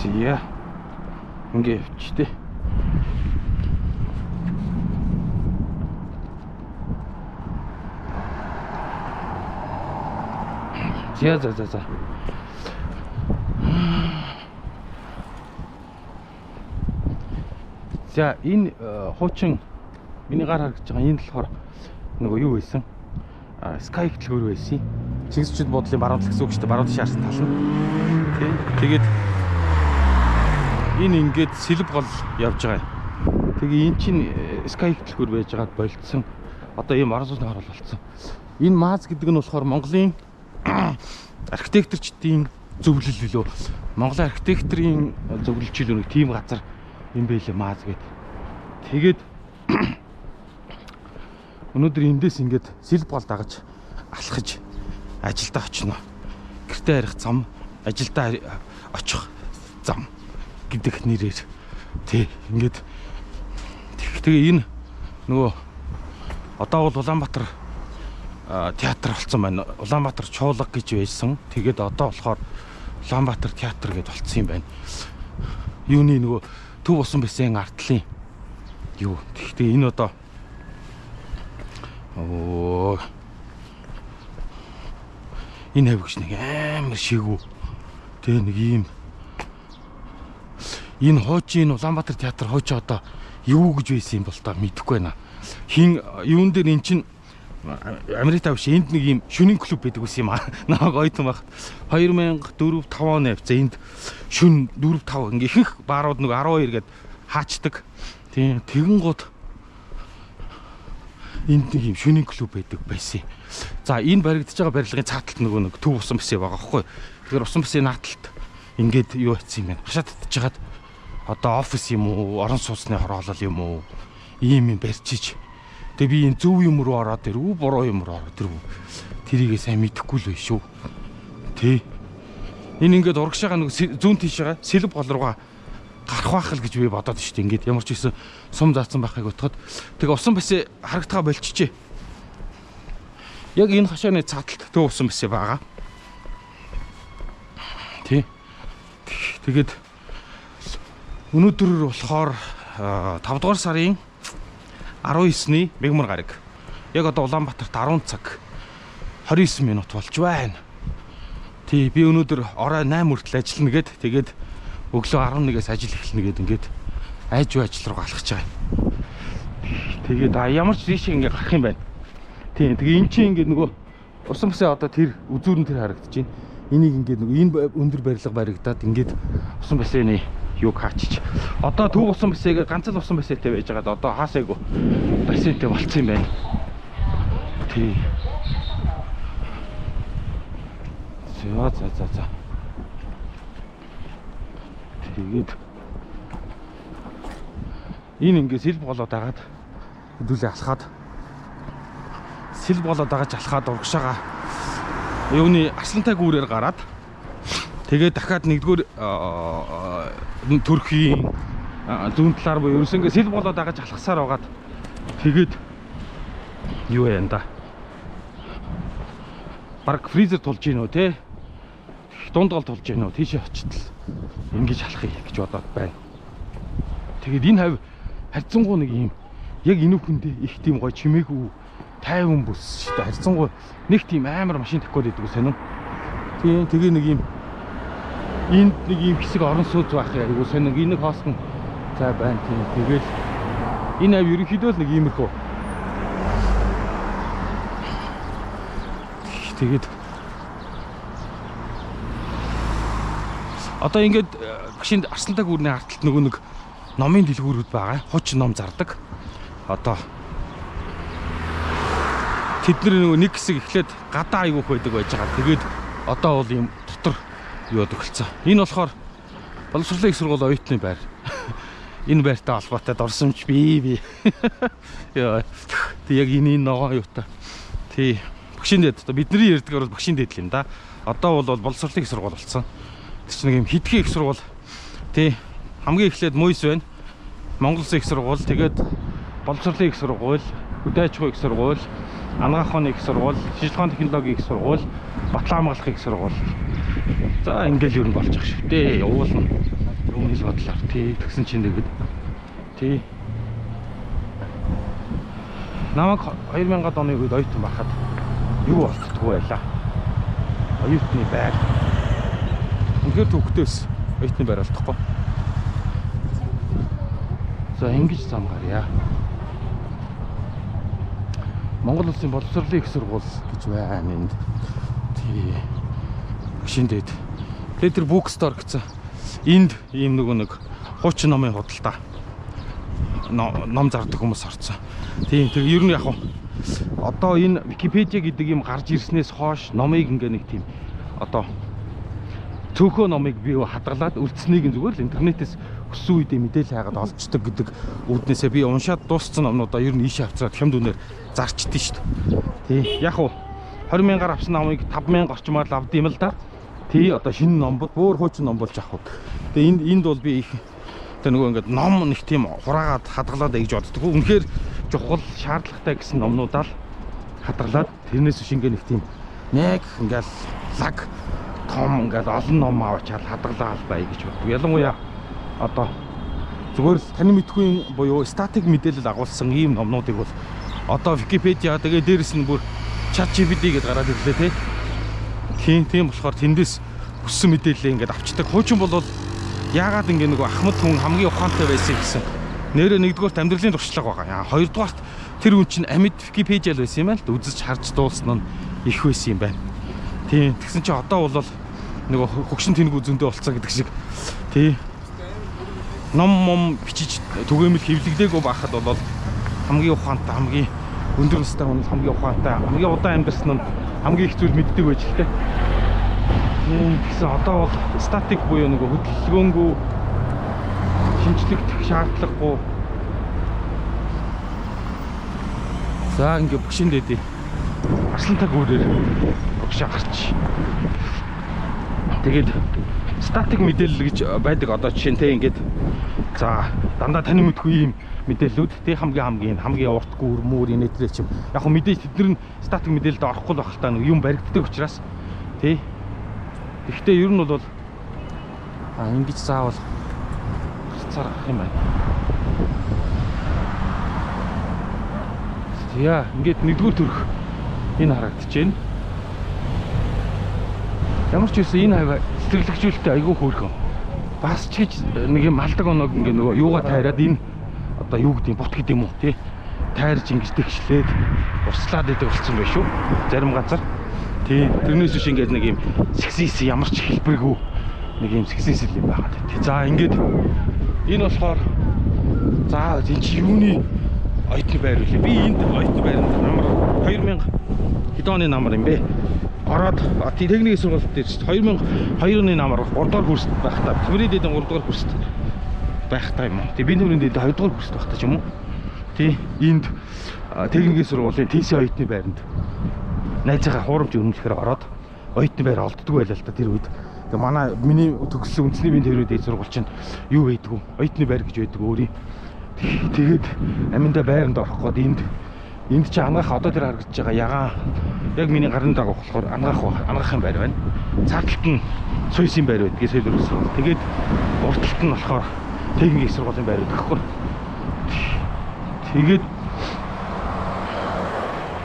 Зя. Ингээ явчих тээ. За за за за. За энэ хуучин миний гар харагдаж байгаа энэ болохоор нөгөө юу байсан? Sky хөтөлбөр байсан. Чингисчүүд буудлын баруун тал гэсэн үг шүү дээ. Баруун тийш харсан тал нь. Тий. Тэгээд энэ ингээд сэлб гол явж байгаа юм. Тэгээ эн чинь Sky хөтөлбөр байж байгаад болцсон. Одоо ийм орон сууцны хороол болцсон. Энэ МАЗ гэдэг нь болохоор Монголын архитекторчдын зөвлөл билүү? Монголын архитекторын зөвлөлч билүү нэг тийм газар юм байлээ МАЗ гэдэг. Тэгээд өнөөдөр эндээс ингээд сэлб гол дагаж алхаж ажилдаа очино. Гэртээ харих зам, ажилдаа очих зам гэдэг нэрээр тий ингээд тэгээ энэ нөгөө одоо бол Улаанбаатар театр болсон байна. Улаанбаатар чуулга гэж байсан. Тэгээд одоо болохоор Улаанбаатар театр гэдээ болцсон юм байна. Юуны нөгөө төв усан бэсэн артлын юу. Гэхдээ энэ одоо оо энэ хавьгч нэг амар шигүү. Тэ нэг ийм энэ хуучин Улаанбаатар театр хуучин одоо юу гэж байсан юм бол та мэдэхгүй байна. Хин юун дээр эн чин Америкт авш энд нэг ийм шөнийн клуб байдаг байсан юм аа. Намайг ойтон багт 2004 5 оны авцаа энд шөн 4 5 ингээ ихэнх баарууд нэг 12 гээд хаачдаг. Тийм тэгэн гут энд нэг ийм шөнийн клуб байдаг байсан. За энэ баригдаж байгаа барилгын цааталт нөгөө нэг төв усан бассейн байгаа байхгүй. Тэгэхээр усан бассейн нааталт ингээд юу атсан юм бэ? Хашаа татчихад одоо офис юм уу, орон сууцны хороолол юм уу, ийм юм барьчиж. Тэгээ би энэ зөв юм руу ороод ирв үү, буруу юм руу ороод ирв үү? Тэрийгээ сайн мэдэхгүй л байх шүү. Тэ. Энэ ингээд урагшаага нэг зүүн тийшээгээ сэлб гол руугаа гарах байх л гэж би бодоод шүү дээ. Ингээд ямар ч байсан сум заацсан байхыг бодоход тэгээ усан бассейн харагдахаа болчихжээ. Яг энэ хашааны цааталт төв усан бассейн байгаа. Тэ. Тэгээд өнөөдөр болохоор 5 дугаар сарын 19-ний мегмар гараг. Яг одоо Улаанбаатарт 10 цаг 29 минут болж байна. Тий, би өнөөдөр орой 8 хүртэл ажиллана гэд тэгээд өглөө 11-ээс ажил эхэлнэ гэд ингээд айж ажил руу алхаж байгаа юм. Тэгээд ямар ч тийш ингээд гарах юм байна. Тий, тэгээ эн чинь ингээд нөгөө усан бассейн одоо тэр үзүүр нь тэр харагдаж байна. Энийг ингээд нөгөө энэ өндөр барилга баригдаад ингээд усан бассейны юг хаачиж. Одоо төв усан бассейн ганц л усан бассейнтэй байж байгаад одоо хаасайгүй бассейнтэй болцсон юм байна. Тий. За за за за. Тэгээд энэ ингээд сэлб голоо дагаад хэдүүлээ алхаад сэлб голоо дагаж алхаад урагшаага юуны Арслантай гүүрээр гараад тэгээд дахиад нэгдүгээр төрхийн зүүн талаар буюу ерөөсөө ингээд сэлб голоо дагаж алхасаар байгаад тэгээд юу яа да. Бараг фризер тулж гин үү те. Дунд гол тулж гин үү тийшээ очтол ингэж алхах гэж бодоод байна. Тэгээд энэ хав харьцангуй нэг юм яг энүүхэндээ их тийм гоё чимээгүй тайван бүс шүү дээ. Харьцангуй нэг тийм амар машин тавихгүй байдаг сонин. Тийм тэгээ нэг юм энд нэг юм хэсэг орон сууц байх айгуу сонин. Энэ хоосон цай байна тийм. Тэгэл энэ хав ерөнхийдөө л нэг иймэрхүү. Тэгээд одоо ингээд багшийн Арслантай гүүрний арталт нөгөө нэг номын дэлгүүрүүд байгаа. Хуучин ном зардаг. Одоо тэд нар нөгөө нэг хэсэг эхлээд гадаа айгүйх байдаг байж байгаа. Тэгээд одоо бол ийм дотор юу төгөлцөө. Энэ болохоор боловсролын их сургууль оюутны байр. Энэ байртай холбоотой дурсамж би. Яа. Тэг яг энэ ногоон юутай. Тий. Багшийн дээд одоо бидний ярьдгаар бол багшийн дээд л юм да. Одоо бол боловсролын их сургууль болсон. Тэр чинь нэг юм хитгэн их сургууль. Тий. Хамгийн эхлээд Мүйс байна. Монгол Улсын их сургууль, тэгээд боловсролын их сургууль, хөдөө аж ахуйн их сургууль, анагаах ухааны их сургууль, шинжилгээ ухааны технологийн их сургууль, Батлан хамгаалахын их сургууль. За ингээл юу нь болж байгаа шүү дээ. Уулна. Миний л бодлоор тий тэгсэн чинь тэгээд тий намайг 2000-ад оны үед оюутан байхад юу олддоггүй байлаа. Оюутны байр. Үнэхээр төвхтэй байсан. Оюутны байр олдохгүй. За ингэж зам гарья. Монгол Улсын боловсролын их сургууль гэж байна энд. Тий. Багшийн дээд. Тэгээд тэр bookstore гэсэн. Энд ийм нөгөө нэг хуучин номын худалдаа ном зардаг хүмүүс орцсон. Тийм, тэр ер нь яг хуу одоо энэ Википедиа гэдэг юм гарч ирснээс хойш номыг ингээ нэг тийм одоо цөөхөө номыг би хадгалаад үлдсэнийг нь зүгээр л интернетээс өссөн үедээ мэдээлэл хайгаад олцдог гэдэг үүднээсээ би уншаад дууссан номнуудаа ер нь ийшээ авчраад хямд үнээр зарчдээ шүү дээ. Тий. Яг уу 20 мянгаар авсан номыг 5 мянга орчмаар л авд юм л да. Тий, одоо шинэ ном бол өөр хуучин ном болж авах. Тэгээ энд бол би их тэгээ нөгөө ингээд ном нэг тийм хураагаад хадгалаад гэж боддог. Үнэхээр чухал шаардлагатай гэсэн номнуудаа л хадгалаад тэрнээс биш ингээ нэг тийм нэг ингээл лаг том ингээл олон ном авчаад хадгалаад бай гэж боддог. Ялангуяа одоо зүгээр л таны мэдгүй буюу статик мэдээлэл агуулсан ийм номнуудыг бол одоо Википедиа тэгээ дээрэс нь бүр ChatGPT гэдээ гараад ирлээ тий. Тийм болохоор тэндээс өссөн мэдээлэлээ ингээд авчдаг. Хуучин бол яагаад ингээ нөгөө ахмад хүн хамгийн ухаантай байсан гэсэн. Нэрээ нэгдүгээрт амьдралын туршлага байгаа. Хоёрдугаарт тэр хүн чинь амьд Википедиа л байсан юм байна л үзэж харж дуулсан нь их байсан юм байна. Тийм, тэгсэн чинь одоо бол нөгөө хөгшин тэнэг зөндөө болцсон гэдэг шиг. Тий. Ном мом бичиж түгээмэл хэвлэгдээгүй байхад бол хамгийн ухаантай, хамгийн өндөр настай хүн хамгийн ухаантай, хамгийн удаан амьдарсан нь хамгийн их зүйл мэддэг байж л тээ. Тийм, тэгсэн одоо бол статик буюу нөгөө хөдөлгөөнгүй шинжлэгдэх шаардлагагүй. За ингээ багшин дээдээ Арслантаг үүрээр багшаа гарч. Тэгээд статик мэдээлэл гэж байдаг одоо жишээ нь те ингээд за дандаа таны мэдгүй ийм мэдээллүүд те хамгийн хамгийн урт гүр мүр инээтрээ чим. Яг хөө мэдээж тэд нар нь статик мэдээлэлд орохгүй л байх л та нэг юм баригддаг учраас тий. Гэхдээ ер нь бол ингэж заавал гарцаар гарах юм байна. За ингээд нэгдүгээр төрх энэ харагдаж байна. Ямар ч байсан энэ хавь цэцэрлэгжүүлэлтээ айгүй хөөрхөн. Бас ч гэж нэг юм малдаг оног ингээ нөгөө юугаа тайраад энэ одоо юу гэдэг юм бут гэдэг юм уу тий тайрж ингэж тэгшлээд урслаад идэг болсон байх шүү. Зарим газар тий тэрнээс биш ингээд нэг юм сексис ямар ч хэлбэргүй нэг юм сексис юм байгаа тий. За ингээд энэ болохоор за энэ чи юуны оюутны байр үлээ. Би энд оюутны байранд намар 2000 хэдэн оны намар юм бэ? Ороод техникийн сургуульд дээр чинь 2002 оны намар 3 дугаар курст байхдаа Тэврийн дэдэн 3 дугаар курст байхдаа юм уу? Тий би Тэврийн дэдэн 2 дугаар курст байхдаа ч юм уу? Тий энд техникийн сургуулийн ТС оюутны байранд найзынхаа хуурамч өрнөлөхээр ороод оюутны байр олддгүй байлаа л та тэр үед. Тэгээ манай миний төгссөн үндэсний бие Тэврийн дэд сургууль чинь юу байдгүй? Оюутны байр гэж байдаг өөрийн. Тэгээд аминдаа байранд орох гээд энд чи ангаах одоо тэр харагдаж байгаа ягаан яг миний гарын дагуух болохоор ангаахын байр байна. Цаад талд нь суйсын байр байдаг. Соёл сургууль. Тэгээд урд талд нь болохоор техникийн сургуулийн байр байдаг хгүй. Тэгээд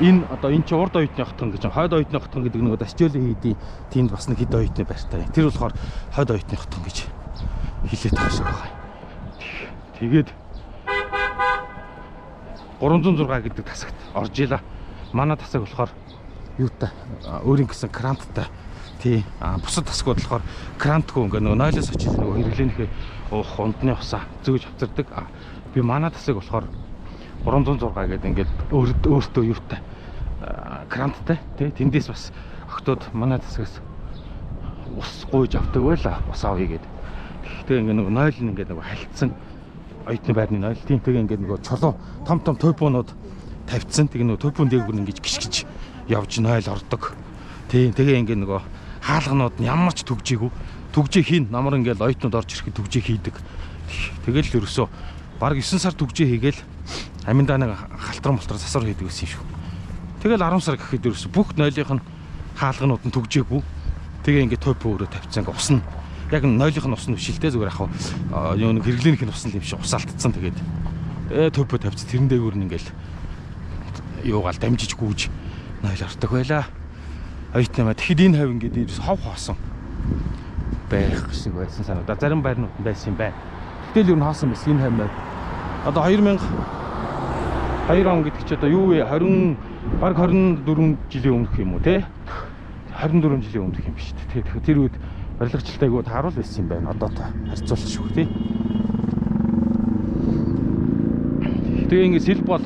энэ одоо энэ чи урд оюутны хотхон гэж хойд оюутны хотхон гэдэг нэг Дасчолийн хийдийн тэнд бас нэг хэд оюутны байртай. Тэр болохоор хойд оюутны хотхон гэж хэлээд байгаа шиг байгаа. Тэгээд 306 гэдэг тасагт орж ила. Манай тасаг болохоор юутай өөрийн гэсэн кранттай. Тий. Бусад тасгууд болохоор крантгүй ингээ нөгөө нойлоос очиж нөгөө хэрэглээнийхээ уух ундны усаа зөөж авчирдаг. Би манай тасаг болохоор 306 гэдэг ингээд өөртөө юутай кранттай. Тий. Тэндээс бас октод манай тасагаас ус гуйж авдаг байла. Ус авъя гэдэг. Тэгээ ингээ нөгөө нойл нь ингээ нөгөө халтсан оюутны байрны нойл. Тийм тэгээ ингээд нөгөө чулуу том том тойпуунууд тавьчихсан. Тэгээ нөгөө тойпуун дээгүүр ингэж гიშгэж явж нойл ордог. Тийм тэгээ ингээд нөгөө хаалганууд нь ямар ч түгжээгүй. Түгжээ хийн намар ингээд оюутнууд орж ирэхэд түгжээ хийдэг. Тэгэл ерөөсөө бараг 9 сар түгжээ хийгээл аминдаа нэг халтран болтор засвар хийдэг байсан юм шүү. Тэгэл 10 сар гэхэд ерөөсөө бүх нойлынх нь хаалганууд нь түгжээгүй. Тэгээ ингээд тойпуун өрөө тавьчихсан. Ингээд ус нь Яг нойлынх нь ус нь биш л дээ, зүгээр ах юу нэг хэрэглээнийх нь ус нь юм шиг усаалтцсан. Тэгээд төпөө тавьц тэрэн дээгүүр нь ингээл юугаал дамжиж гүүж нойл ордог байлаа. Оюутнамаа тэгэхэд энэ хав ингээд ерөөс хов хоосон байх шиг байсан санагдаа. Зарим байрнууд нь байсан юм байна. Гэтэл ер нь хоосон байсан энэ хав байр. Одоо 2002 он гэдэг чи одоо юу вэ? 20 баг 24 жилийн өмнөх юм уу те? 24 жилийн өмнөх юм биш үү? Тэгэхээр тэр үед барилгачлалт айгуу тааруул байсан юм байна. Одоо та харьцуулах шүү те. Тэгээ ингээд сэлб бол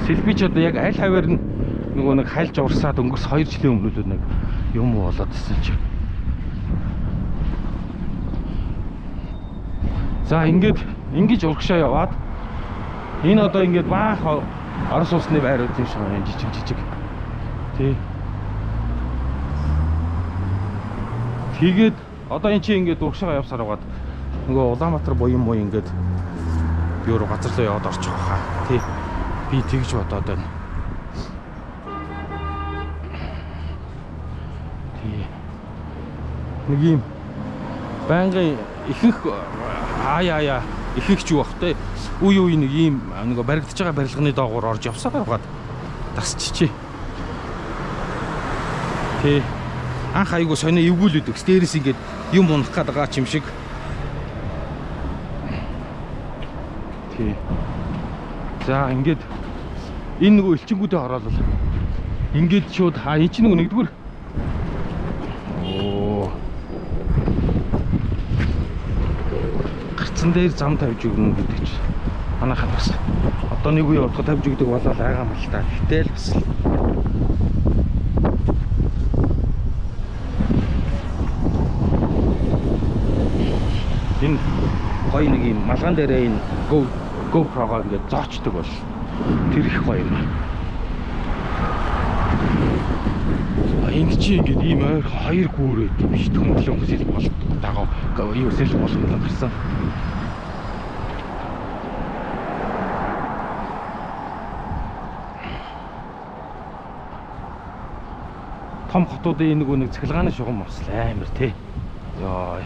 сэлбич одоо яг аль хаваар нь нөгөө нэг хальж урсаад өнгөрс 2 жилийн өмнө нэг юм болоод исэн чи. За ингээд ингэж урагшаа яваад энэ одоо ингээд баах Орос улсны байрууд юм шиг байна, жижиг жижиг. Тий. Тэгээд одоо эн чинь ингээд урагшаа явсаар байгаад нөгөө Улаанбаатар буян муу ингээд юу руу газар руу яваад орчих واخа. Тий. Би тэгж бодоод байна. Тий. Нэг юм байнгын ихэнх аяа ихэнх ч юу бах те. Үе үе нэг ийм нөгөө баригдаж байгаа барилганы доогуур орж явсаар байгаад тасчихжээ. Тий. Анх айгу сонио эвгүүл өгдөг. Дээрээс ингээд юм унах гээд байгаа ч юм шиг. Тий. За ингээд энэ нөгөө элчингүүдээ ороод л ингээд шууд энэ чинь нөгөө нэгдүгээр оо гарцсан дээр зам тавьж өгнө гэдэг чинь манайхад бас одоо нэг үе бодоход тавьж өгдөг болоод байгаа юм л та. Гэтэл бас энэ гоё нэг юм малган дээрээ энэ GoPro-гоо ингээд зоочдөг бол тэр их гоё юм. Энд чи ингээд ийм ойрхон хоёр гүүр байд юм биш түндлэн сэл бол дагав юу сэл болгон гарсан. Том хотуудын нөгөө нэг цахилгааны шугам бас амар тий. Йоо.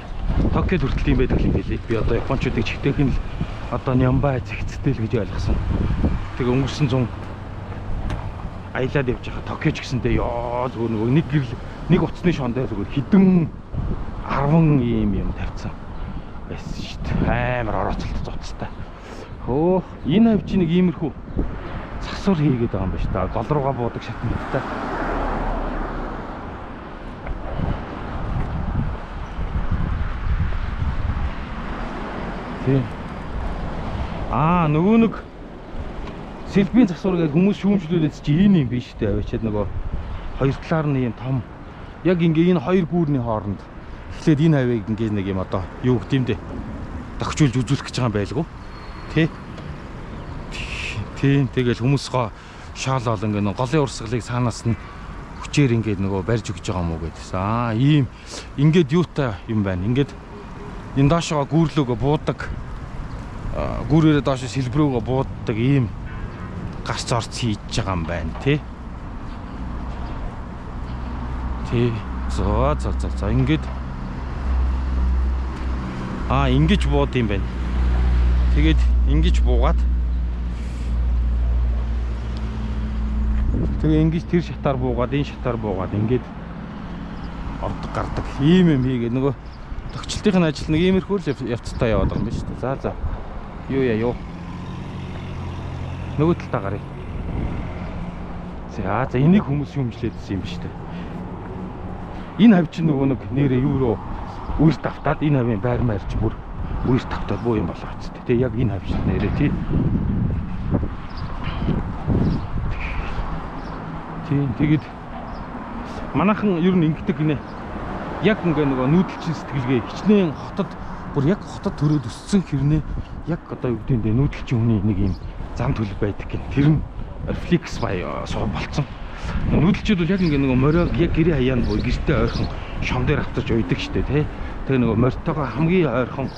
Токиод хүртэл юм байдаг юм байлээ. Би одоо японочдыг чигтээх нь л одоо Нямбай зэгцтэй л гэж ойлгосон. Тэгээ өнгөрсөн зун аялаад явж байгаа Токио ч гэсэндээ ёо зүгээр нөгөө нэг гэрэл нэг утасны шон дээр зүгээр хідэн 10 ийм юм тавьсан байсан шүү дээ. Амар орооцолт зуцтай. Хөөх энэ хавь чи нэг иймэрхүү засвар хийгээд байгаа юм байна шүү дээ. Гол руугаа буудаг шат мэттэй. Тий. Аа нөгөө нэг сэлбийн засвар гэдэг хүмүүс шүүмжлүүлээд чи энэ юм биш үү аваачаад нөгөө хоёр талаар нь юм том яг ингээ энэ хоёр гүүрний хооронд эхлээд энэ хавийг ингээ нэг юм одоо юу гэдэм дээ тохижуулж үзүүлэх гэж байгаа юм байлгүй тий. Тийм тэгэл хүмүүс гоо шаалал ингээ нөгөө голын урсгалыг цаанаас нь хүчээр ингээ нөгөө барьж өгч байгаа юм уу гэдсэн. Аа ийм ингээд юутай юм байна. Ингээд энэ доошоо гүүрлөөгөө буудаг гүүрээрээ доошоо сэлбрөөгөө буудаг ийм гарц орц хийж байгаа юм байна тий. Тий. За за за за ингээд аа ингэж бууд юм байна. Тэгээд ингэж буугаад тэгээ ингэж тэр шатаар буугаад энэ шатаар буугаад ингээд ордог гардаг ийм юм хийгээд нөгөө тогтчлтын ажил нэг иймэрхүү л явцтай яваад байгаа юм байна шүү дээ. За за. Юу яа юу. Нөгөө талдаа гаръя. За за энийг хүмүүс юмжлээдсэн юм биш үү? Энэ хавь чинь нөгөө нэг нэрээ юу руу үр тавтаад энэ хавийн байр маяр чи бүр үр тавтаад буу юм болоо ч тий. Яг энэ хавь шиг нэрээ тий. Тий тэгээд манайхан ер нь ингэдэг гинэ. Яг ингээ нөгөө нүүдэлчин сэтгэлгээ хичнээн хотод бүр яг хотод төрөөд өссөн хэрнээ яг одоо юу гэдэг нь нүүдэлчин хүний нэг юм зам төлөв байдаг гин. Тэр нь рефлекс болцсон. Нүүдэлчүүд бол яг ингээ нөгөө мориог яг гэрээ хаяанд буй гэртээ ойрхон шом дээр автарч уйдаг штэ тий. Тэгээ нөгөө мориттойгоо хамгийн ойрхон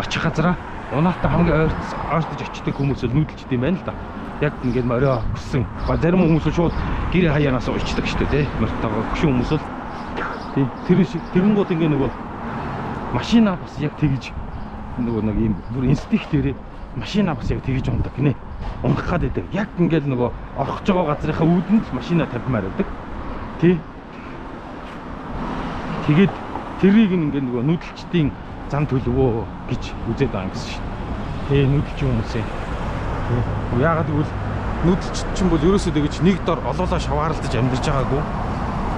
очих газараа унаатаа хамгийн ойртож очдөг хүмүүс бол нүүдэлчд юм байна л да. Яг ингээд морио өссөн. Зарим хүмүүс шууд гэр хаяанаас уйчдаг шүү дээ, тий. Морьтойгоо хөшин хүмүүс л. Тий. Тэр шиг тэгэнгүүт ингээд нөгөө машина бас яг тэгж нөгөө нэг ийм бүр инстинкт дээрээ машина бас яг тэгж ундаг гинэ. Унах гад байдаг. Яг ингээд нөгөө орох гэж байгаа газрынхаа үүдэнд л машина тавьмаар байдаг. Тий. Тэгээд тэрийг ингээд нөгөө нүүдэлчдийн зам төлөвөө гэж үзээд байгаа юм гэсэн шин. Тий, нүүдэлчин хүмүүсээ. Тий. Яагаад гэвэл нүүдэлчд чинь бол ерөөсөө тэгэж нэг дор олоолаа шаваарлаж амьдарч байгаагүй.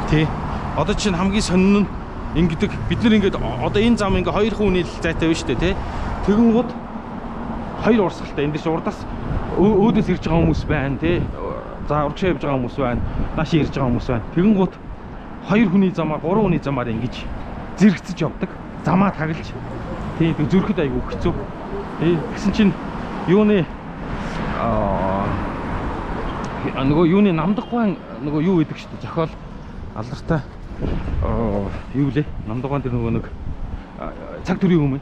Тий. Одоо чинь хамгийн сонин нь ингэдэг бид нар ингээд одоо энэ зам ингээ хоёр хүний л зайтай байна шүү дээ, тий. Тэгэнгүүт хоёр урсгалтай энэ дэш урдаас өөдөөс ирж байгаа хүмүүс байна, тий. За урагшаа явж байгаа хүмүүс байна, наашаа ирж байгаа хүмүүс байна. Тэгэнгүүт хоёр хүний замаар, гурван хүний замаар ингэж зэрэгцэж явдаг. Замаа таглаж. Тий, тэг зөрөхөд айгүй хэцүү. Тий, тэгсэн чинь юуны нөгөө юуны Намдаггуайн нөгөө юу гэдэг шүү дээ. Зохиол алдартай юу лээ? Намдаггуайн тэр нөгөө нэг цаг төрийн өмнө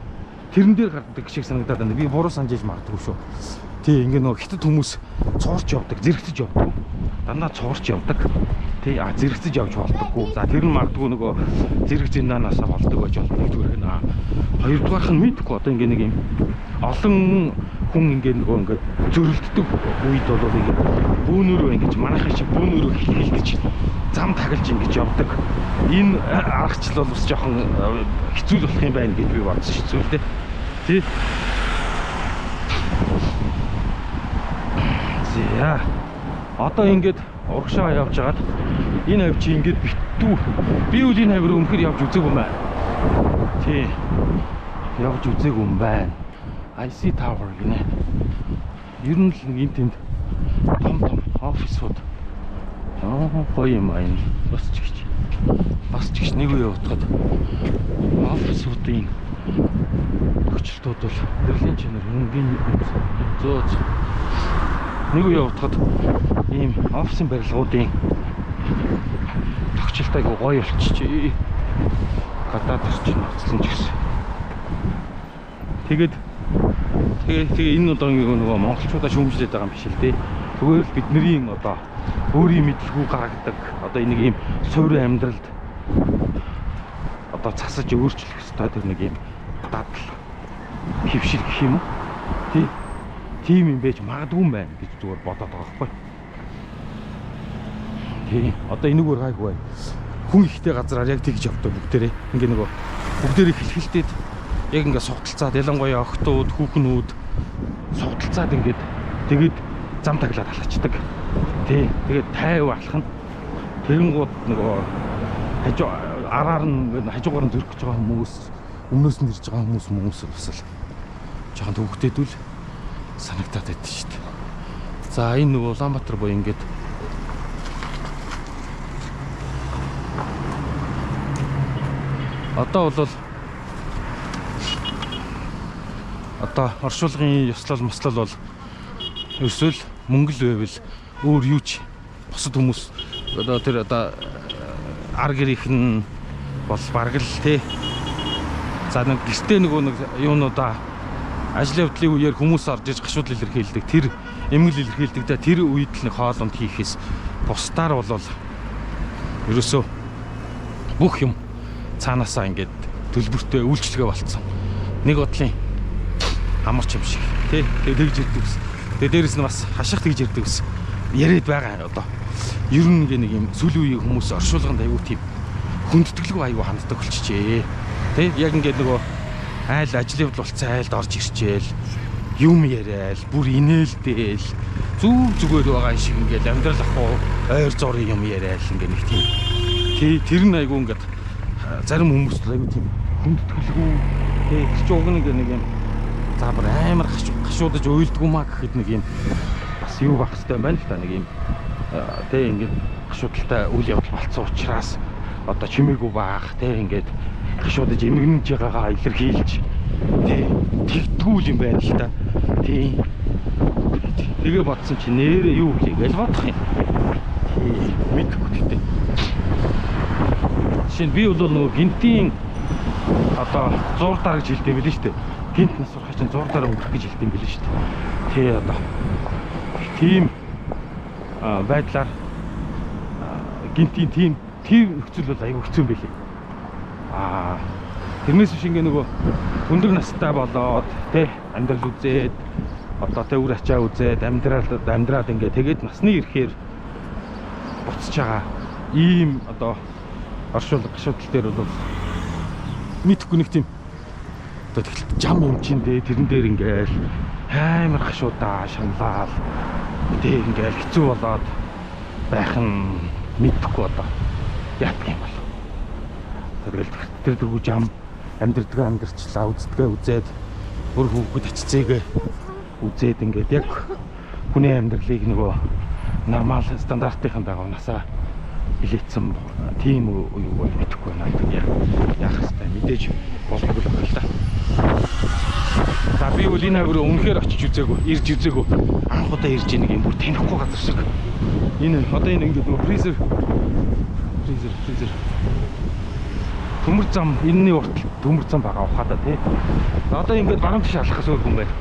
тэрэн дээр гардаг шиг санагдаад байна. Би буруу санаж иж магадгүй шүү. Тий, ингээ нөгөө хятад хүмүүс цуурч явдаг, зэрэгцэж явдаг. Дандаа цуурч явдаг. Тий, а зэрэгцэж явж болдоггүй. За тэр нь магадгүй нөгөө зэрэг зиндаанаас болдог байж болно. Нэгдүгээрх нь хоёрдугаарх нь мэдхгүй одоо ингээ нэг юм олон хүн ингээ нөгөө ингээ зөрөлддөг үед бол ингээ бүүнөрөө ингэж манайхын шиг бүүнөрөө хилхилдэж зам тагалж ингэж явдаг. Энэ аргачлал бол бас жоохон хэцүү л болох юм байна гэж би бодсон шүү дээ. Тий. За. Одоо ингээд урагшаа явж хагаад энэ хавь чи ингээд битүү. Би үл энэ хавь руу өмнөхөр явж үзээгүй юм байна. Тий. Явж үзээгүй юм байна. IC Tower гинэ. Ер нь л нэг энэ тэнд том том офисууд. Аа, гоё юм аа энэ. Бас ч гэж. Бас ч гэж нэг үе утгад офисуудын төгчлөлтүүд бол Берлин чанар хөнгөн зөө. Нэг үе утгад ийм офисын барилгуудын тогтчлолт айгу гоё болчихжээ. Гадаад орчин нөхцөл нь ч гэсэн. Тэгээд тэгээ энэ одоо нөгөө монголчуудаа шүүмжлээд байгаа юм биш л дээ. Зүгээр л бидний одоо өөрийн мэдлгүй гаргадаг одоо энэ нэг ийм суурин амьдралд одоо цасаж өөрчлөх ёстой тэр нэг ийм дадал хөвшил гэх юм уу? Тий. Тийм юм байж магадгүй юм байна гэж зүгээр бодоод байгаа байхгүй. Тий. Одоо энэгээр гайгүй байна. Хүн ихтэй газраар яг тэгж явдаг бүгдээрээ. Ингээ нөгөө бүгдээрээ хилхилдээд яг ингээ сугталцаад ялангуяа охтууд, хүүхнүүд сугталцаад ингээд тэгээд зам таглаад алхачдаг. Тий. Тэгээд 50 алхах нь тэгэнгүүт нөгөө хажуу араар нь хажуугаар нь зөрөх гэж байгаа хүмүүс, өмнөөс нь ирж байгаа хүмүүс бас л жоохон төвөгтэйдүүл санагдаад байдаг шүү дээ. За энэ нөгөө Улаанбаатар буян ингээд одоо бол одоо оршуулгын ёслол мослол бол ерөөсөө л мөнгө л байвал өөр юу ч бусад хүмүүс одоо тэр одоо ар гэрийнх нь бол бараг л тий. За нэг гэртээ нөгөө нэг юунуудаа ажил явдлын үеэр хүмүүс орж иж гашуудл илэрхийлдэг. Тэр эмгэл илэрхийлдэг да тэр үед л нэг хоолунд хийхээс бусдаар бол ерөөсөө бүх юм цаанаасаа ингээд төлбөртэй үйлчлэгээ болцсон. Нэг бодлын амарч юм шиг тий. Тэгээ тэгж ирдэг ус. Тэгээ дээрэс нь бас хаших тэгж ирдэг ус. Яриад байгаа одоо. Ер нь ингээ нэг юм сүүлийн үеийн хүмүүс оршуулганд аягүй тийм хүндэтгэлгүй аягүй ханддаг болчихжээ. Тий? Яг ингээд нөгөө айл ажил явдал болцсон айлд орж ирчээл юм яриад бүр инээлдээл зүг зүгээр байгаа шиг ингээд амьдрал ах уу ойр зурын юм яриад ингээд нэг тийм тий тэр нь аягүй ингээд зарим хүмүүст аягүй тийм хүндэтгэлгүй тий тэр чинь уг нэг нэг юм за бүр амар гашуудаж уйлдгүй маа гэхэд нэг юм бас юу байх хэвээр юм байна л та нэг юм тий ингээд гашуудалтай үйл явдал болцсон учраас одоо чимээгүй баах тий ингээд гашуудаж эмгэнэж байгаагаа илэрхийлж тий тэгдгүү юм байна л та тий тэгээ бодсон чи нэрээ юу гэлээ бодох юм тий мэдгүй гэхдээ жишээ нь би бол нөгөө гинтийн одоо зуурдаар гэж хэлдэг юм билээ шүү дээ. Гинт нас урахаа чинь зуурдаар өнгөрөх гэж хэлдэг юм билээ шүү дээ. Тий одоо Тийм байдлаар гинтийн тийм нөхцөл бол айгүй хэцүү юм билээ. Тэрнээс биш ингээ нөгөө өндөр настай болоод тэ амьдрал үзээд одоо тэ үр ачаа үзээд амьдраад ингээ тэгээд насны ирэхээр буцаж байгаа ийм одоо оршуулга гашуудал дээр бол мэдхгүй нэг тийм одоо тэгэл жам юм чин дээ тэрэн дээр ингээл амар гашуудаа шаналал тэг ингээл хэцүү болоод байх нь мэдхгүй одоо яадаг юм бол. Тэгэл тэр дөрвөө жам амьдрдгаа амьдрчлаа, үздгээ үзээд өөр хүүхэд ачцээгээ үзээд ингээд яг хүний амьдралыг нөгөө нормал стандартын дагуу насаа илээсэн тийм юу бол мэдэхгүй байна. Яах хэвтэй мэдээж болдгоо л байна л да. За би бол энэ хавь руу үнэхээр очиж үзээгүй, ирж үзээгүй. Анх удаа ирж нэг юм бүр танихгүй газар шиг. Энэ одоо энэ ингээд нөгөө фризер төмөр зам энэний урт төмөр зам байгаа ухаадаа тий. Одоо ингээд баруун тийш алхахаас өөр юм байна.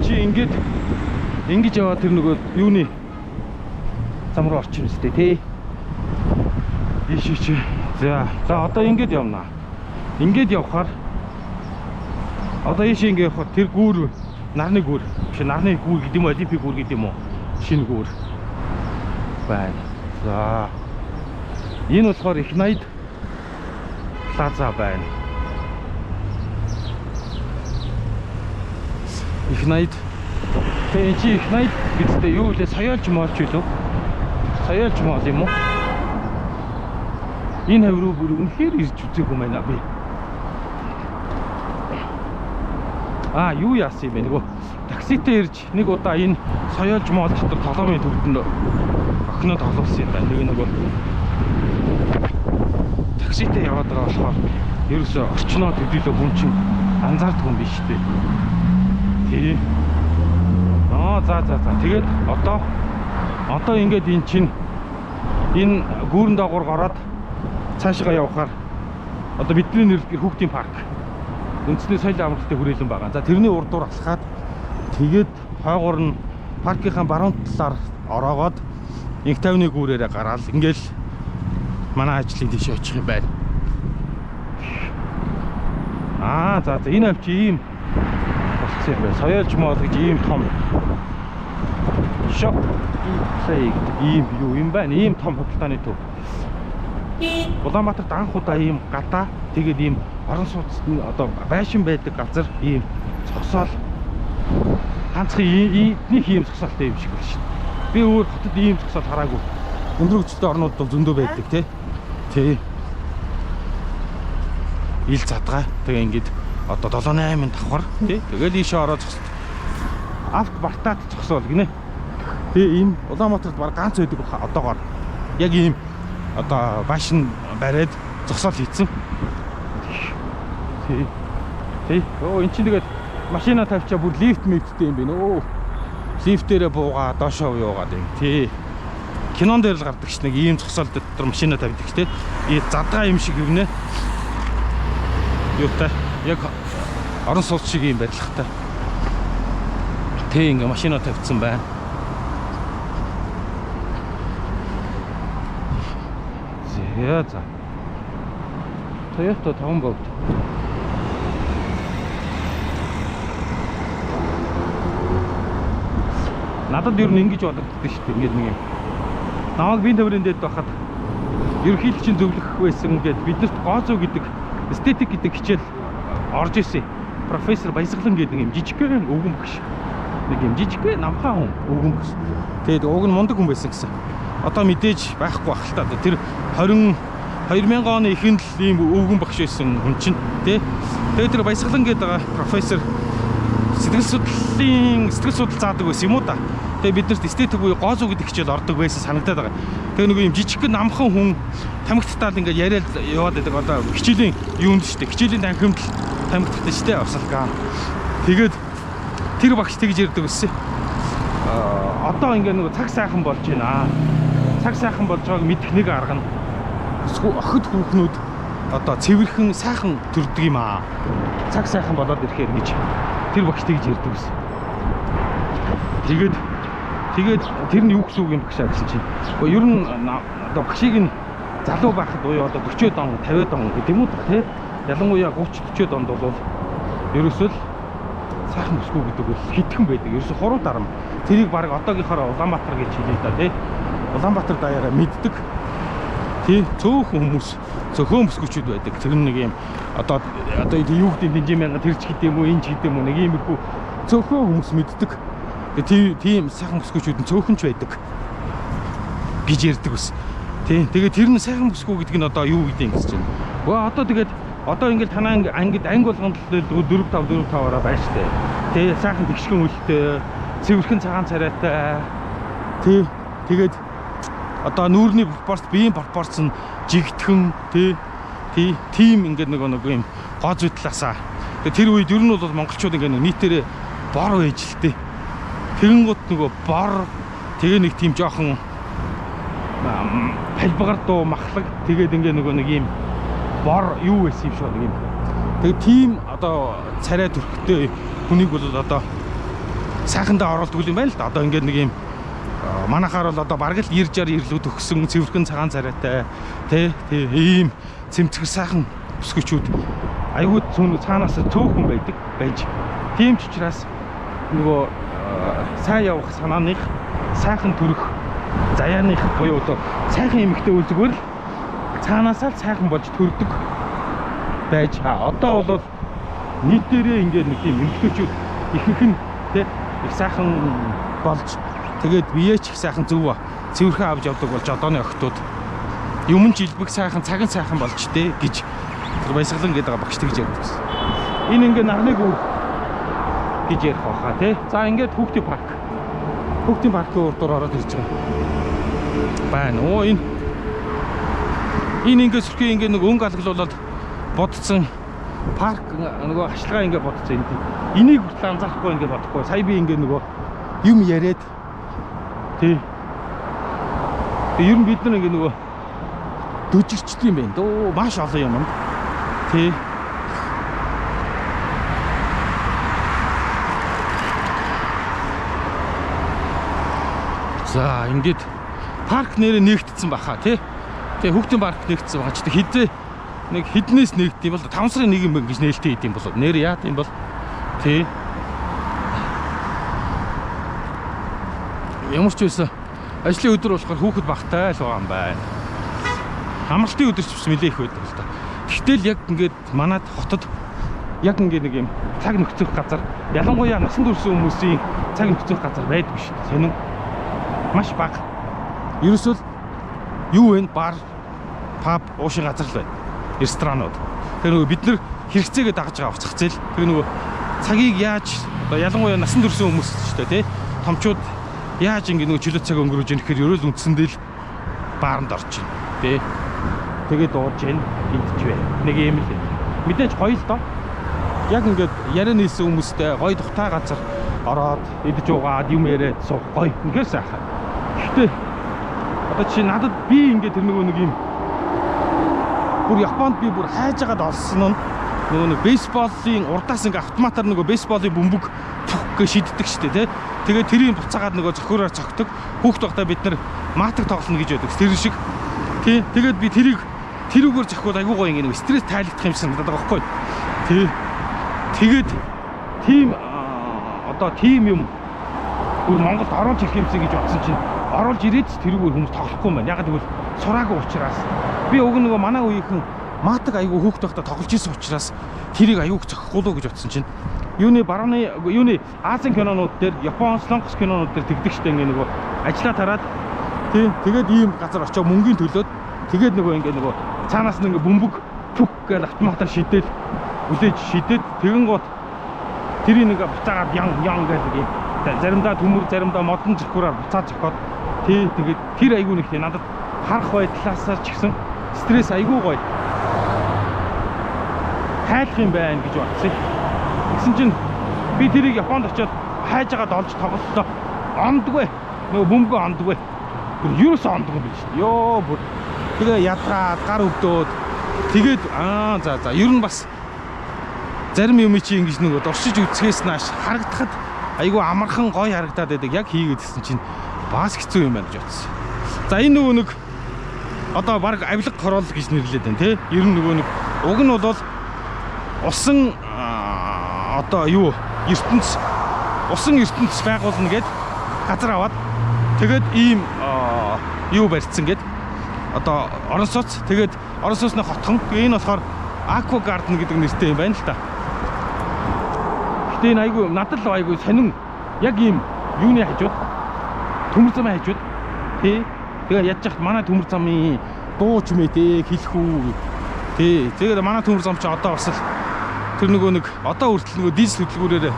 Чи ингээд ингэж яваад тэр нөгөө юуны зам руу орчих юм сте тий. Ийш чи. За одоо ингээд явна. Ингээд явхаар одоо ийш ингээд явхаар тэр гүүр нарны гүүр биш нарны гүүр гэдэг юм уу, олимпик гүүр гэдэг юм уу? Шинэ гүүр байна. За энэ болохоор их 80 плаза байна. Их 80. Тэгээ чи их 80 гэдэгтээ юу вэ? Соёолж моолч үлээ. Соёолж моол юм уу? Энэ хавь руу бүр үнэхээр ирж үзээгүй юм байна би. Юу яасан юм бэ? Нөгөө такситэй ирж нэг удаа энэ соёолж моол дотор толгойн төвдөнд охиноо тоглуулсан юм байна. Тэгээ нөгөө такситэй яваад байгаа болохоор ерөөсөө орчноо төдийлөө хүн чинь анзаардгүй юм биш үү? Тий. За. Тэгээд одоо ингээд эн чинь энэ гүүрэн доогуур гараад цаашгаа явхаар одоо бидний нэрлэдэг хүүхдийн парк үндэсний соёлын амралтын хүрээлэн байгаа. За тэрний урдуур алхаад тэгээд хойгуур нь паркийнхаа баруун талаар ороогоод инх тавны гүүрээрээ гараал ингээл манай ажлын тийш очих юм байна. За энэ авч ийм болцсон юм байна. Соёолж моол гэж ийм том shop play гэдэг ийм юу юм байна. Ийм том худалдааны төв. Улаанбаатарт анх удаа ийм гадаа тэгээд ийм орон сууц одоо байшин байдаг газар ийм зогсоол ганцхан эднийх ийм зогсоолтой юм шиг байна шин. Би өөр хотод ийм зогсоол хараагүй. Өндөр хөгжилтэй орнууд бол зөндөө байдаг тий. Тий. Ил задгаа. Тэгээ ингээд одоо 7 8 давхар тий. Тэгэл ийшээ ороо зогсод. Авт бартаад зогсоол гинэ. Тий ийм Улаанбаатарт баг ганц байдаг баха одоогоор. Яг ийм одоо байшин бариад зогсоол хийцэн. Тий. Тий. Өө эн чинь тэгээд машина тавьчаа бүр лифт мэвттэй юм байна. Өө. Лифтээрээ буугаа доошоо юугаад юм. Тий. Кинон дээр л гардаг ш нэг ийм зогсоол дотор машина тавьдаг тий. Ийм задгаа юм шиг юунэ. Юутай яг орон сууц шиг юм барилгатай. Тий ингээ машина тавьсан байна. За. Toyota 5 богд. Надад ер нь ингэж бодогддог шүү дээ. Ингээд нэг юм. Намайг биеийн төврийн дээд байхад ерөнхийлөгчийн зөвлөх байсан гэд биднэрт гоо зүй гэдэг эстетик гэдэг хичээл орж исэн. Профессор Баясгалан гэдэг юм жижигхэн өвгөн багш. Нэг юм жижигхэн намхан хүн өвгөн багш. Тэгээд уг нь мундаг хүн байсан гэсэн. Одоо мэдээж байхгүй бах л та. Тэр 2000 оны эхэнд л ийм өвгөн багш байсан хүн чинь тий. Тэгээд тэр Баясгалан гэдэг байгаа профессор сэтгэл судлал заадаг байсан юм уу та. Тэгээ биднэрт эстетик буюу гоо зүй гэдэг хичээл ордог байсан санагдаад байгаа. Тэгээ нөгөө юм жижигхэн намхан хүн тамхитал ингээд яриад яваад байдаг. Одоо хичээлийн юунд шүү дээ. Хичээлийн танхимд тамхиталтай шүү дээ. Осолгаа. Тэгээд тэр багш тэгж ярьдаг байсан. Одоо ингээд нөгөө цаг сайхан болж байна. Цаг сайхан болж байгааг мэдэх нэг арга нь охид хүүхнүүд одоо цэвэрхэн сайхан төрдөг юм аа. Цаг сайхан болоод ирэхээр гэж тэр багш тэгж ярьдаг байсан. Тэгээд Тэгээд тэр нь юу гэсэн үг юм багшаа гэсэн чинь. Гэхдээ ер нь одоо багшийг нь залуу байхад буюу одоо 40-од он, 50-од он гэдэг юм уу тий. Ялангуяа 30 40-од онд бол ерөөсөө л сайхан бүсгүй гэдэг бол хитгэн байдаг. Ерөөсөө хуруу дарам. Тэрийг баг одоогийнхоор Улаанбаатар гэж хэлээ да тий. Улаанбаатар даяараа мэддэг. Тий, цөөхөн хүмүүс, цөөхөн бүсгүүчүүд байдаг. Тэр нэг юм одоо юу гэдэг дэнжин мянга тэр ч гэдэг юм уу, энэ ч гэдэг юм уу, нэг иймэрхүү цөөхөн хүмүүс мэддэг. Тэгээ тийм сайхан бүсгүүчүүд нь цөөхөн ч байдаг гэж ярьдаг бас. Тий, тэгээ тэр нь сайхан бүсгүй гэдэг нь одоо юу гэдэг юм гэж чинь. Үгүй одоо тэгээд одоо ингээл танаа ангид анги болгонд л 4 5 4 5-аараа байна штэ. Тий, сайхан тэгшгэн үлтэй, цэвэрхэн цагаан царайтай. Тий, тэгээд одоо нүүрний пропорц, биеийн пропорц нь жигтгэн, тий, тий, тийм ингээд нөгөө нэг юм гоо зүй талаасаа. Тэгээ тэр үед ер нь бол монголчууд ингээд нийтээрээ бор байж л тээ. Тэгэнгүүт нөгөө бор тэгээ нэг тийм жоохон палбгар дуу махлаг тэгээд ингээ нөгөө нэг юм бор юу байсан юм шиг нэг юм. Тэгээ тийм одоо царай төрхтэй хүнийг бол одоо сайхандаа оруулдаг юм байна л да. Одоо ингээ нэг юм манахаар бол одоо бараг л 90 60 ирлүү төгсөн цэвэрхэн цагаан царайтай тий тий ийм цэмцгэр сайхан бүсгүүчүүд айгүй цаанаас цөөхөн байдаг байж. Тийм ч учраас нөгөө сайн явах санааных сайхан төрөх заяаных буюу одоо сайхан эмэгтэй үл зүгээр л цаанаасаа л сайхан болж төрдөг байж. Одоо бол нийтээрээ ингээд нэг тийм эмэгтэйчүүд ихэнх нь тий их сайхан болж тэгээд бие ч их сайхан зөв цэвэрхэн авч явдаг болж одооны охтууд юм ч илбэг сайхан цаган сайхан болж тий гэж тэр баясгалан гэдэг байгаа багш тэгж ярьдаг гэсэн. Энэ ингээд нарны гүр гэж ярих байхаа тий. За ингээд хүүхдийн парк. Хүүхдийн паркын урдуур ороод ирж байгаа байна. Оо энэ ингээд сүрхий ингээд нэг өнгө алгалуулаад бодцсон парк нөгөө хашлага ингээд бодцсон энэ. Энийг хүртэл анзаарахгүй ингээд бодохгүй. Сая би ингээд нөгөө юм яриад тий. Тэгээ ер нь бид нар ингээд нөгөө дөжирчдэг юм байна дөө. Маш олон юм. Тий. За ингээд парк нэрээ нэгтсэн баха тий. Тэгээ хүүхдийн парк нэгтсэн баха. Чи хизээ нэг хіднээс нэгт юм бол 5 сарын 1 юм байна гэж нээлттэй хийд юм болов. Нэр яат юм бол тий. Ямар ч байсан ажлын өдөр болохоор хүүхэд багтай л байгаа юм байна. Амралтын өдөр ч бас нэлээ их байдаг л да. Тэгтэл яг ингээд манад хотод яг ингээд нэг юм цаг нөхцөх газар, ялангуяа насан турш хүмүүсийн цаг нөхцөх газар байдаг шүү дээ. Сонин маш бага. Ерөөсөө юу вэ? Бар, паб, уушин газар л байна. Ресторанууд. Тэр нөгөө бид нар хэрэгцээгээ дагаж байгаа уцах зээл. Тэр нөгөө цагийг яаж одоо ялангуяа насан турш хүмүүс шүү дээ, тий? Томчууд яаж ингэ нөгөө чөлөө цаг өнгөрөөж ийн гэхээр ерөөл үндсэндээ л бааранд орж ийн, тий? Тэгээд дууж ийн, идчихвэ. Нэг юм л. Мэдээж гоё л доо. Яг ингээд яриа нийлсэн хүмүүстэй гоё тухтай газар ороод идэж уугаад юм яриад суух гоё. Үнэхээр сайхан. Гэхдээ одоо чи надад би ингээд тэр нөгөө нэг юм бүр Японд би бүр хайж агаад олсон нь нөгөө нэг бейсболын урдаас ингээ автоматар нөгөө бейсболын бөмбөг пүх гэж шиддэг штэ тий. Тэгээ тэрийг буцаагаад нөгөө зохиороор цогтөг. Хүүхд тогтоо бид нар маатаг тоглоно гэж байдаг. Тэр шиг тий. Тэгээд би тэрийг тэрүүгээр зохиод айгуу гоё ингээ нөгөө стресс тайлагдах юм шиг санагдаад байгаа байхгүй. Тий. Тэгээд тийм одоо тийм юм бүр Монголд оруулж ирэх юмсан гэж бодсон чинь оруулж ирээд тэрүүгээр хүмүүс тоглохгүй юм байна. Яг гэвэл сураагүй учраас би уг нөгөө манай үеийнхэн маатаг айгуу хүүхд байхдаа тоглож исэн учраас тэрийг айгууг зохихгүй лөө гэж бодсон чинь юуны барууны юуны Азийн кинонууд дээр Япон, Солонгос кинонууд дээр тэгдэг штэ ингээ нөгөө ажиллаа тараад тий тэгээд ийм газар очоо мөнгөний төлөөд тэгээд нөгөө ингээ нөгөө цаанаас нь ингээ бөмбөг пүк гэж автоматар шидэл үлээж шидэд тэгэн гот тэрийг ингээ буцаагаад ян ян гэж юм заримдаа төмөр заримдаа модон зөхөрөөр буцаад зөхөд тий тэгээд тэр айгуу нэг тий надад харах байдлаасаа ч гэсэн стресс айгуу гоё тайлах юм байна гэж бодсон. Тэгсэн чинь би тэрийг Японд очиод хайж агаад олж тоглолтоо ондгүй. Нөгөө бөмбөгөө ондгүй. Бүр ерөөсөө ондгүй биш. Йоо бүр тэгээ ядраад гар өвдөөд тэгээд аа за за ер нь бас зарим юм чи ингэж нөгөө дуршиж үзхээс нааш харагдахад Айгүй амархан гоё харагдаад байдаг. Яг хийгээд гисэн чинь бас хэцүү юм байна гэж бодсон. За энэ нөгөө нэг одоо баг авилга хороол гэж нэрлээд байна тий. Ер нь нөгөө нэг уг нь бол усан одоо юу ертөнц усан ертөнц байгуулна гэд газар аваад тэгээд ийм юу барьцсан гэд одоо орон сууц тэгээд орон сууцны хотхон тэгээ энэ болохоор Aqua Garden гэдэг нэртэй юм байна л та. Гэтэ энэ айгүй надад л айгүй сонин яг ийм юуны хажууд төмөр замын хажууд тий. Тэгээ ядж яхад манай төмөр замын дуу чимээ тий хэлэх үү тий. Тэгээд манай төмөр зам чи одоо бас л тэр нөгөө нэг одоо хүртэл нөгөө дизель хөдөлгүүрээр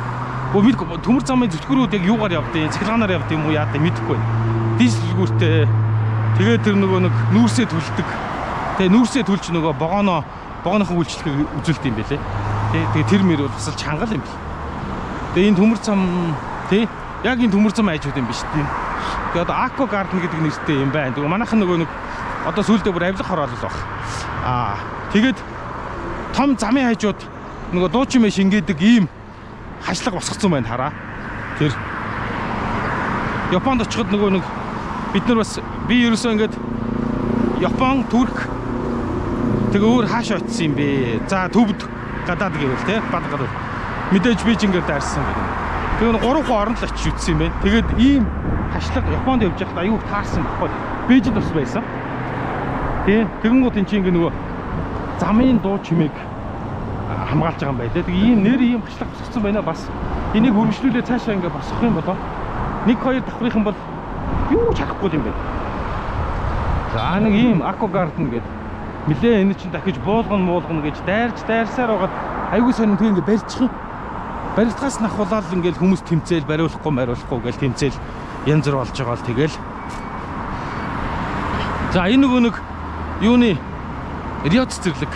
өө мэдгүй төмөр замын зүтгэрүүд яг юугаар явдیں۔ Цахилгаанаар явд юм уу яад юм мэдэхгүй байна. Дизель хөдөлгүүртэй тэгээд тэр нөгөө нэг нүүрсээ түлдэг. Тэгээ нүүрсээ түлж нөгөө вагоно вагоныхон үйлчлэгийг үзүүлдэг юм байлээ. Тий. Тэгээ тэр мэр бол бас л чанга юм бэл. Тэгээ энэ төмөр зам тий яг энэ төмөр зам хажууд юм биш тийм. Тэгээ одоо Aqua Garden гэдэг нэртэй юм байна. Тэгээ манайхан нөгөө нэг одоо сүүлдээ бүр авилга хороолол баг. Аа тэгээд том замын хажууд нөгөө дуу чимээ шингээдэг ийм хашлага босгоцсон байна хараа. Тэр Японд очиход нөгөө нэг бид нар бас би ерөөсөө ингээд Япон, Турк тэгээ өөр хаашаа очисон юм бэ? За төвд гадаад гэвэл тий бад гадаад. Мэдээж Бээжингээр дайрсан гэдэг. Тэгээ нэг 3 орон л очиж үтсэн юм байна. Тэгээд ийм хашлага Японд явж байхад аюу таарсан байхгүй. Бээжинд бас байсан. Тий. Тэгэнгүүт эн чинь ингээ нөгөө замын дуу чимээг хамгаалж байгаа юм байна лээ. Тэгээ ийм нэр ийм хашлага босгоцсон байна бас. Энийг хөрвшлүүлээ цаашаа ингээ босгох юм болоо. 1 2 давхрынхан бол юу ч харахгүй юм байна. За нэг ийм Aqua Garden гэдэг нилээ энэ чинь дахиж буулгана муулгана гэж дайрч дайрсаар байгаад айгүй сонин тэгээ ингээ барьчих юм. Барилдахаас нахуулаад ингээл хүмүүс тэмцээл бариулахгүй мариулахгүй гэл тэмцээл янз бүр болж байгаа л тэгэл. За энэ нөгөө нэг юуны Рио цэцэрлэг.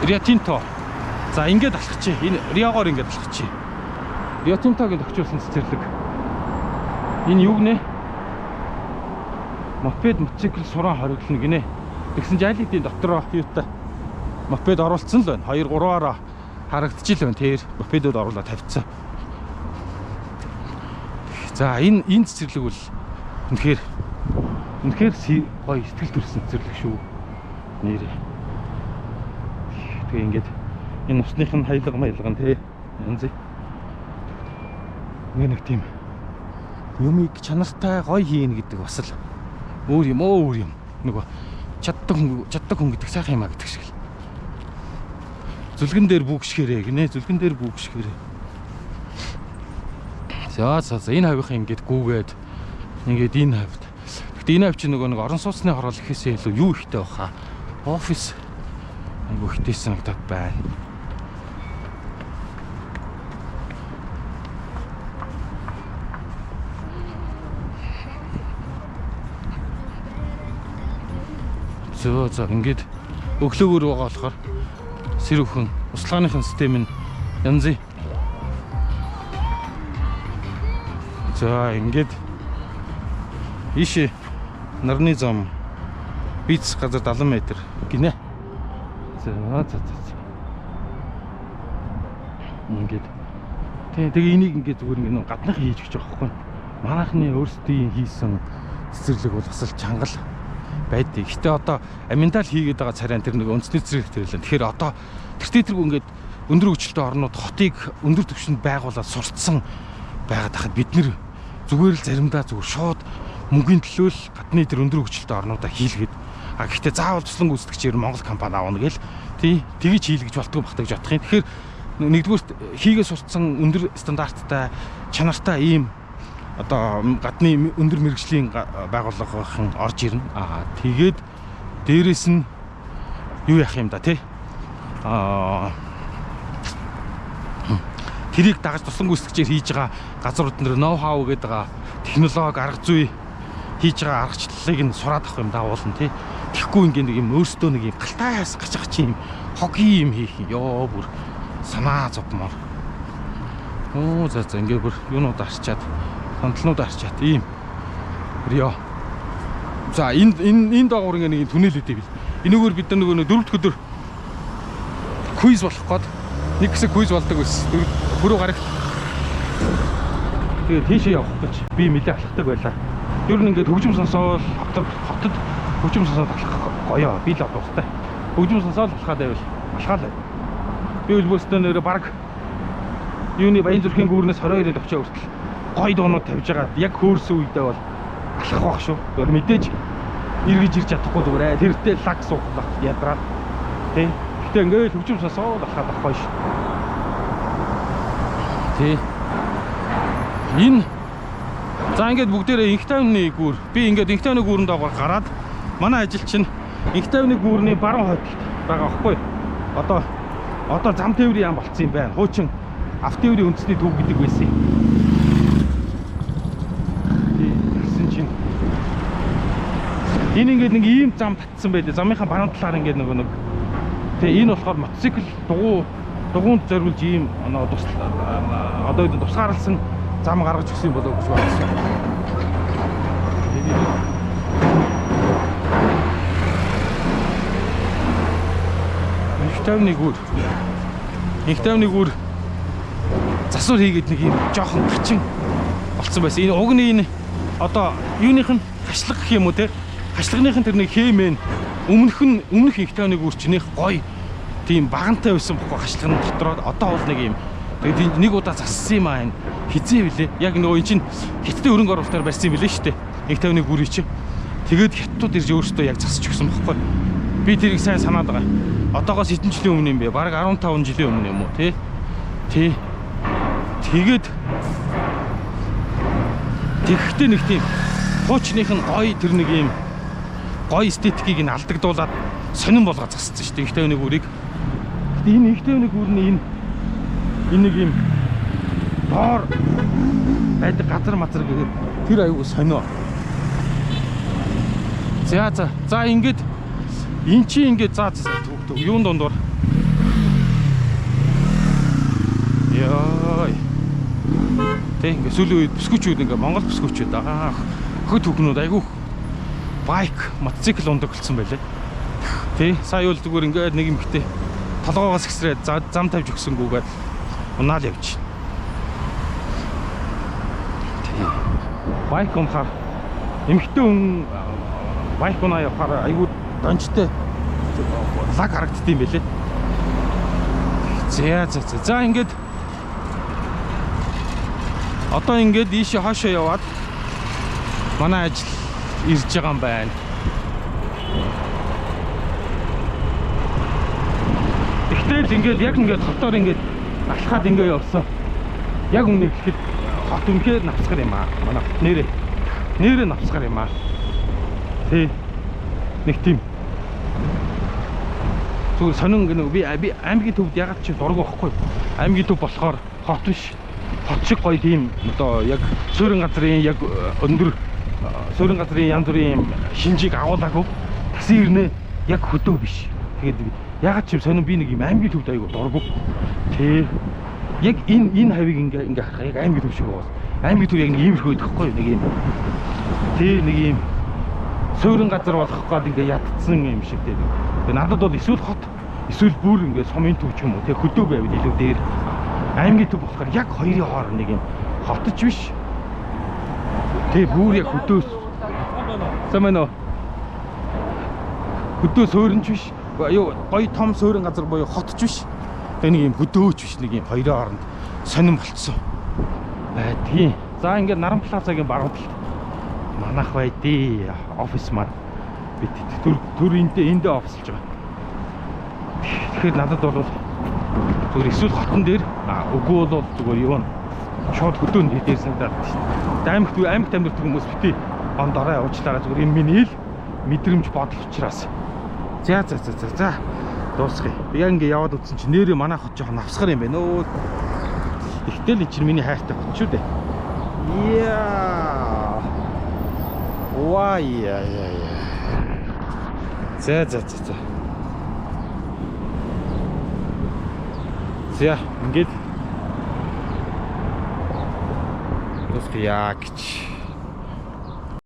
Рио Тинто. За ингээд алхах чи. Энэ Риогоор ингээд алхах чи. Рио Тинтогийн тохижуулсан цэцэрлэг. Энэ юу гинэ? Мопед, мотоцикл суран хориглоно гинэ. Тэгсэн чинь аль хэдийн дотроо юутай мопед оруулсан л байна. 2 3-аараа харагдчих л байна. Тэр мопедууд оруулаад тавьчихсан. За энэ цэцэрлэг бол үнэхээр үнэхээр гоё сэтгэл төрсэн цэцэрлэг шүү. Нэрээ. Тэгээ ингээд энэ усных нь хаялга маялга нь тий янз. Ингээ нэг тийм юмыг чанартай гоё хийнэ гэдэг бас л өөр юм өөр юм. Нөгөө чаддаг хүн гэдэг сайхан юм а гэдэг шиг л. Зүлгэн дээр бүүгшгээрээ гинэ. Зүлгэн дээр бүүгшгээрээ. За за за энэ хавийнхаа ингээд гүүгээд ингээд энэ хавьд. Гэхдээ энэ хав чинь нөгөө нэг орон сууцны хороол гэхээсээ илүү юу ихтэй баха. Офис айгу ихтэй санагдаад байна. Зөө зөө ингээд өглөөгөр байгаа болохоор сэрүүхэн услааныхын систем нь янз. За ингээд ийшээ нарны зам биц газар 70 м гинэ. За за за. Ингээд тэгээ энийг ингээд зүгээр ингээд гаднах хийж өгч байгаа байхгүй. Манайхны өөрсдийн хийсэн цэцэрлэг бол бас л чанга байдаг. Гэтэ одоо аминтал хийгээд байгаа царайн тэр нэг үндэсний цэцэрлэг тэр лээ. Тэгэхээр одоо тэртээ тэргүй ингээд өндөр хөгжилтэй орнууд хотыг өндөр түвшинд байгуулад сурцсан байгаад хахад бид нэр зүгээр л заримдаа зүгээр шууд мөнгөний төлөө л гадны тэр өндөр хөгжилтэй орнуудаа хийлгээд а гэхдээ заавал туслан гүйцэтгэгчээр Монгол компани авна гэл тий тэгж хийлгэж болтгоо бахта гэж бодох юм. Тэгэхээр нэгдүгüүрт хийгээ сурцсан өндөр стандарттай чанартай ийм одоо гадны өндөр мэргэжлийн байгууллагын орж ирнэ. Аа тэгээд дээрэс нь юу яах юм да тий? Аа тэрийг дагаж туслан гүйцэтгэгчээр хийж байгаа газрууд нэр ноу хау гэдэг байгаа технологи арга зүй хийж байгаа аргачлалыг нь сураад авах юм дагуулна тий. Тэгэхгүй ингээ нэг юм өөрсдөө нэг юм галтаас гаж гаж юм хогийн юм хийх юм. Йоо бүр санаа зовмоор. Оо за за ингээ бүр юунууд арчаад хондлонууд арчаад ийм Рио. За энэ доогуур ингээ нэг түнэл үдээ бил. Энүүгээр бид нар нөгөө дөрөв дэх өдөр квиз болох гээд нэг хэсэг квиз болдог байсан. Пүрэв гарагт. Тэгээ тийшээ явах гэж би нэлээ алхдаг байлаа. Ер нь ингээд хөгжим сонсоол хотод хөгжим сонсоод алхах гоё. Би л дуртай. Хөгжим сонсоол алхаад байвал алхаалаа. Би үлбөөстөө нэрэ баг юуны Баян зүрхийн гүүрнээс 22-ын товчоо хүртэл гоё дуунууд тавьж байгаа. Яг хөөрсөн үедээ бол алхах байх шүү. Тэр мэдээж эргэж ирж чадахгүй зүгээр тэртээ лаг суух ядраад тий. Гэтэ ингээд хөгжим сонсоод алхаад ах гоё шүү. Тий. Энэ за ингээд бүгдээрээ инх тайвны гүүр. Би ингээд инх тайвны гүүрэн доогоор гараад манай ажил чинь инх тайвны гүүрний баруун хойдолд байгаа байхгүй. Одоо зам тээврийн яам болцсон юм байна. Хуучин автотээврийн үндэсний төв гэдэг байсан юм. Тий, тэгсэн чинь энэ ингээд нэг ийм зам татсан байлээ. Замынхаа баруун талаар ингээд нөгөө нэг тий энэ болохоор мотоцикл дугуйнд зориулж ийм одоо тусгаарласан зам гаргаж өгсөн болоо гэж бодсон. Инх тайвны гүүр. Инх тайвны гүүр засвар хийгээд нэг юм жоохон хачин болцсон байсан. Энэ уг нь энэ одоо юуных нь хашлаг гэх юм уу те? Хашлагных нь тэр нэг хэмээн өмнөх инх тайвны гүүр чинь нэх гоё тийм багантай байсан бохгүй хашлаг нь дотроо одоо бол нэг юм. Тэгээд нэг удаа зассан юм аа энэ хизээ билээ. Яг нөгөө эн чинь хятадын хөрөнгө оруулалтаар барьсан юм билээ шүү дээ. Инх тайвны гүүрийг чинь. Тэгээд хятадууд ирж өөрсдөө яг засч өгсөн бохгүй. Би тэрийг сайн санаад байгаа. Одоогоос хэдэн жилийн өмнө юм бэ? Бараг 15 жилийн өмнө юм уу тий? Тий. Тэгээд тэгэхдээ нэг тийм хуучных нь гоё тэр нэг юм гоё эстетикийг нь алдагдуулаад сонин болгоод зассан шүү дээ. Инх тайвны гүүрийг. Гэтэ энэ инх тайвны гүүрний энэ нэг юм доор байдаг газар мазар гэхэд тэр аюу сонио. За за за ингээд эн чи ингээд за за төг юун дундуур яа. Тэг ингээд сүүлийн үед бүсгүүчүүд ингээд Монгол бүсгүүчүүд аа хөх түүхнүүд айгүй байк мотоцикл ундаг болсон байлээ. Тэ сая юу л зүгээр ингээд нэг юм хтэй толгоогоос ихсрээд зам тавьж өгсөнгүүгээд унаал явж. Байк унахаар эмэгтэй хүн байк унаа явахаар айгүй донжтой лаг харагддсан юм байлээ. За за за за ингээд одоо ингээд ийшээ хоошоо яваад манай ажил ирж байгаа юм байна. Тэгтэл ингээд яг ингээд хотоор ингээд алхаад ингээд явсан. Яг үнэ хэлэхэд хот үнэхээр навсгар юм аа. Манай хот нэрээ навсгар юм аа. Тий. Нэг тийм. Зүгээр сонин гэнэ би аймгийн төвд ягаад чи дург байхгүй. Аймгийн төв болохоор хот биш. Хот шиг гоё тийм одоо яг суурин газрын яг өндөр суурин газрын янз бүрийн юм шинжийг агуулаагүй. Тасын ирнэ яг хөдөө биш. Тэгээд ягаад чи сонин би нэг юм аймгийн төвд айгу дургу. Тий. Яг энэ хавийг ингээ харах яг аймгийн төв шиг байгаас. Аймгийн төв яг нэг иймэрхүү байдаг хгүй нэг юм. Тий нэг юм суурин газар болох гээд ингээ ятцсан юм шиг тий. Тэгээ надад бол эсвэл хот эсвэл бүр ингээ сумын төв ч юм уу тий хөдөө байвал илүү дээр. Аймгийн төв болохоор яг хоёрын хооронд нэг юм хотч биш. Тий бүр яг хөдөөс. Сайн уу? Хөдөө сууринч биш. Юу гоё том суурин газар буюу хотч биш. Тэгээ нэг юм хөдөөч биш нэг юм хоёрын хооронд сонин болцсон байдгийн. За ингээд Наран Плазагийн баруун талд манах байдیں۔ Офис маань бид төр эндээ офислж байгаа. Тэгэхээр надад бол зүгээр эсвэл хотон дээр үгүй бол зүгээр юу шууд хөдөөнд дээр санагдаад шүү дээ. Аймагт амьдардаг хүмүүс бити ондороо уучлаарай зүгээр энэ миний ил мэдрэмж бодол учраас. За за за за за дуусгая. Би яг ингээ яваад утсан чинь нэрээ манай хот жоохон навсгар юм байна өө. Тэгтэл энэ чинь миний хайртай хот шүү дээ. Яа. Ваа яа яа. За за за за. За ингээд дуусгая гэж.